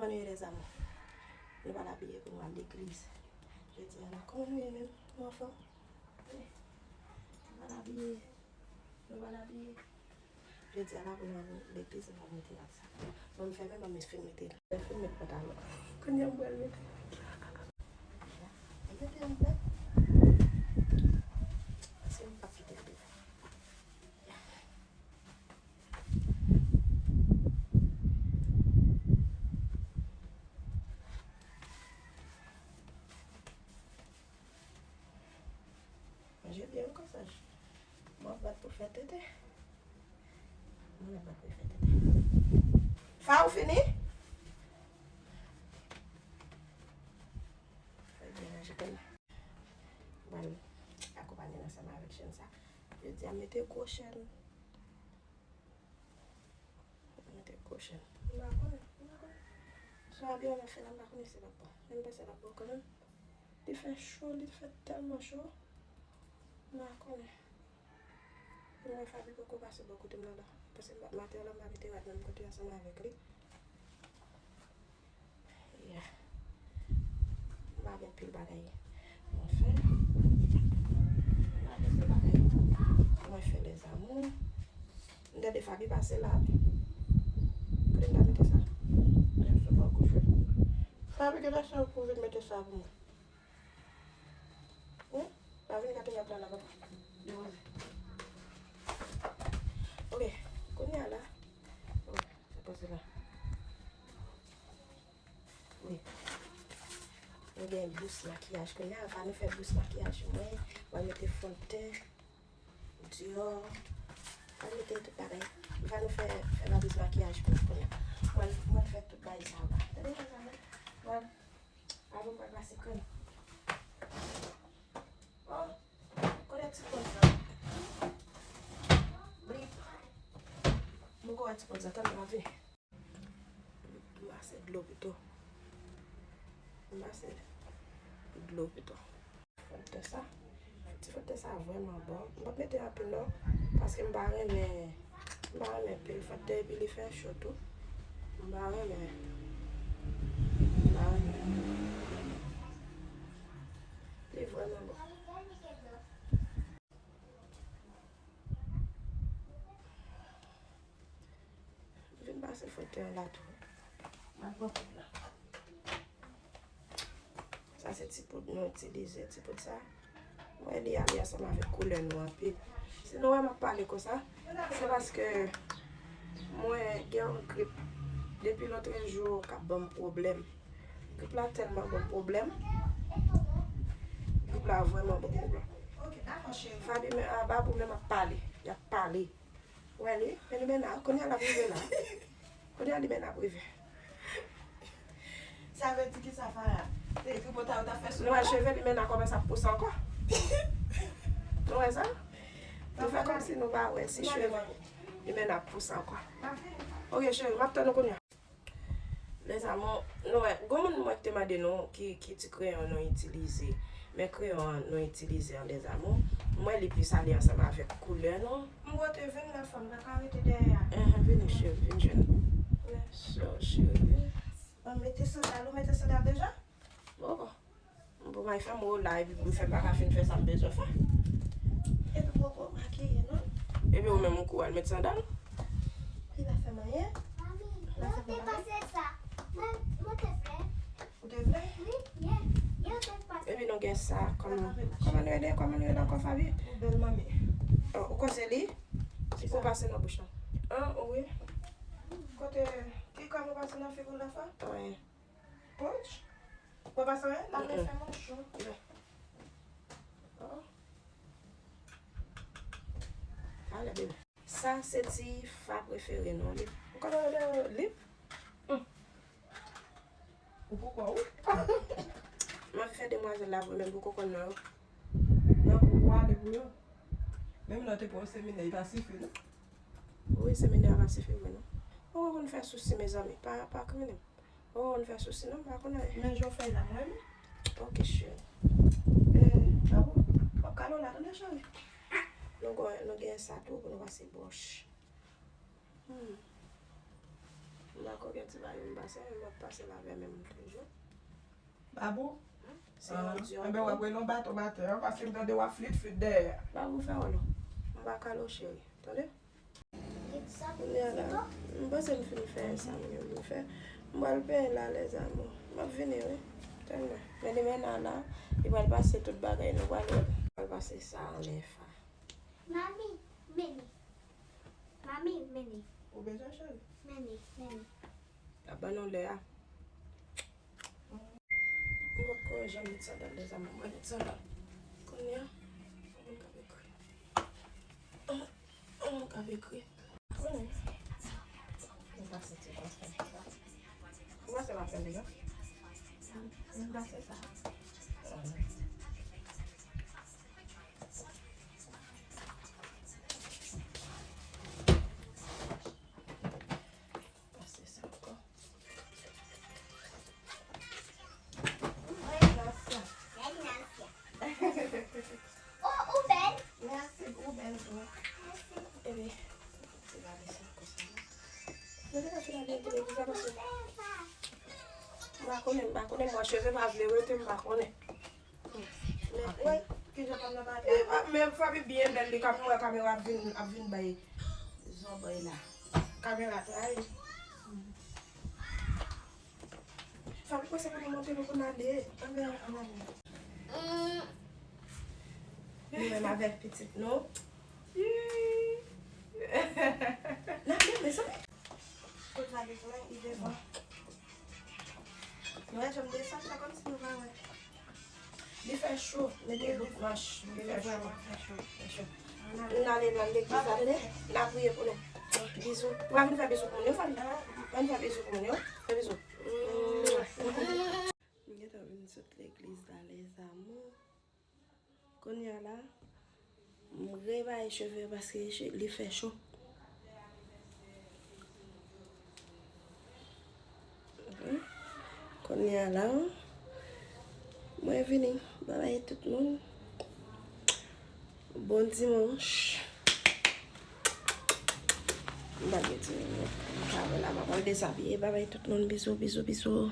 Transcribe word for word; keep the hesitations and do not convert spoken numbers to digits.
Kòman nou ye, lèzanmi? Nou pral abiye pou nou al legliz jodi a la. Kòman nou ye menm? Nou anfòm? Nou pral abiye. Nou pral abiye. Jodi a la pou nou al legliz, nou pral mete rad sa. Ban m fèmen, ban m fin mete l. Lè fin met pantalon. Kounye a m pral mete. Mete yon bèl. Paske m p ap kite l devan. Manje byen wi, kòsaj. Mwen ap bat pou fè tete. Mwen ap bat pou fè tete. Fa, ou fini? Fè byen ranje kò l. Mwen akonpanye l ansanm avèk chèn sa. Yo di a mete gwo chèn. Mete gwo chèn. M pa konnen, m pa konnen. Sa abiman fè la, m pa konnen si l ap bon. Men m panse l ap bon kanmenm. Li fè cho, li fè tèlman cho. M pa konnen. Pou mwen, Faby poko pase bò kote m nan la. Paske m pa, maten an la, m pa mete rad menm kote ansanm avèk li. Yeah. M pa gen pil bagay pou mwen fè. M pa gen pil bagay pou mwen fè, les amours. M tande Faby pase la. Kote m ta mete sa? Faby, genlè se ou pou vin mete sa pou mwen. Wi, pa vin gate rad la la, papa. Depoze. Ok, kounye a la. Wi, sa poze la. Wi. Nou gen bous makiyaj kounye a. Anvan nou fè bous makiyaj mwen, mwen mete fon de ten, Dior. Mwen mete tout bagay. Anvan nou fè, fè valiz makiyaj pou nou kounye a. Mwen, mwen fè tout bagay sa la. Tande sa, mwen. Mwen Avan m pral pase krèm. Oh, kote ti pòz la? Blip. M poko wè ti pòz la, tann m ap vini. M pase dlo pito. M pase dlo pito. Fòt de sa. Ti fòt de sa vrèman bon. M p ap mete anpil non, paske m pa renmen, m pa renmen pil fòt de epi li fè cho tou. M pa renmen. M pa renmen. Li vrèman bon. M vin pase fòt de an la tou. M al pran poud la. Sa se ti poud nou itilize. Ti poud sa, mwen li ale ansanm avèk koulè nou anpil. Si nou wè m ap pale konsa, se paske mwen gen yon grip depi lòtrejou k ap ban m pwoblèm. Grip la tèlman ban m pwoblèm. Grip la vrèman ban m pwoblèm. Faby, men anba pou mwen m ap pale. Y ap pale. Wè li, men limena, kounye a l ap rive la. Kounye a limena ap rive. Sa vle di ki sa, Farah? Se tripotay ou t ap fè sou nou wè limena? Cheve limena kòmanse ap pouse ankò. Nou wè sa? Nou fè kòmsi nou pa wè si cheve limena ap pouse ankò. Ok, cheri, m ap tann ou kounye a. Lèzamo, nou wè, gon moun mwen ki te mande nou ki, ki ti kreyon nou itilize. Men kreyon an nou itilize an, lèzamo, m wè li plis ale ansanm avèk koulè nou. M pote vin la, fanm, pa ka rete dèyè a. Enhen, vini, cheri, vin jwenn. Mèsi, cheri. Mwen mete sandal, ou mete sandal deja? Bon. Bon, m ay fè m wo la, epi pou m fè m pa ka fin fè sa m bezwen fè. Epi poko makiye non. Epi ou menm ou kou al met sandal? Li pa fè m anyen. Mami, mwen te pase sa. Mwen, mwen te vle. Ou te vle? Wi, yeah. Yo te pase. Epi nou gen sa, kòman, kòman nou rele, kòman nou rele ankò, Faby? Ou bèl manmi. Oh, ou kwè se li? Li pou pase nan bouch la. An, wi. Kote, ki kòm ou pase nan figi w la, Fa? Anyen. Pouch? Ou pa sa, hein? La men fè mwen cho. Oh. Ale, bebe. Sa se ti Fa prefere nou. Li, ou konnen lè li? Hmm. Ou poko wè, wi. M ap fè demwazèl la vre, men m poko konn non yo. Non, ou poko ale pou yo. Menm lè w te pran yon seminè, li pa sifi, non. Wi, seminè a pa sifi vre, non. Ou konn fè sousi, mezanmi. Pa, pa kriye m. Oh, nou fè sousi non, m pa konn anyen. Men jan w fè la, mwen. Ok, cheri. Eh, bravo. W ap kale w la, tande, cheri. Nou gen, nou gen sa tou pou nou pase bwòch. Hmm. M Dakò, gen ti bagay m pase, m ap pase la avè menm toujou. Babou? Se yon di Enben w ap rele yon bato maten an, paske m tande w ap flit flit dèyè. Babou fè wòl ou. M pa kale w cheri. Tande? Kounye a la, m panse m fin fè sa m gen pou m fè. M pral penyen la, les amours. M ap vini, wi. Tann mwen. Men demen nan la, li pral pase tout bagay, nou pral wè. Pral pase sa anlè fa. Mami, meni. Mami, meni. Ou bezwen cheri? Meni, meni. L ap ban nou lè a. M poko janm met sandal, les amours. Mwen met sandal. Kounye a, fò mwen kapab ekri. Fò mwen kapab ekri. Konnen. Mwen pase ti konsa. Mwen pase m ap tande yo. Mwen pase sa. Pase sa ankò. Oh, ou bèl. Mèsi, ou bèl tou. Epi, se gade sa konsa la. Mwen te ka fin ale kile ki sa pase. M pa konnen, m pa konnen, mwen cheve pa vle rete, m pa konnen. Men, wè, kijan fanm nan pa. E, men fanmi byen bèl, li ka pou wè kamera ap vin, ap vin bay zòbòy la. Kamera tray. Fanmi, kòm se pou nou montre nou pou n ale. Ann ale, ann ale. Nou menm avèk pitit nou. N ap menm, mezanmi. Kot la desann, li devan. Nou wè jan m desann, sa kòmsi nou pa wè. Li fè cho, mete bout manch, li fè cho. Fè cho. N ale nan legliz la, tande? N a priye pou nou. Bizou. Ou pa vin fè bizou pou moun yo, fanmi? Pa vin fè bizou pou moun yo. Fè bizou. M gentan vin sot legliz la, les amours. Kounye a la, m rebay cheve paske che- li fè cho. Kounye a la, mwen vini. Babay tout moun. Bon dimanch. M pa gen ti kare la, m ap al dezabiye. Babay tout moun, bizou, bizou, bizou.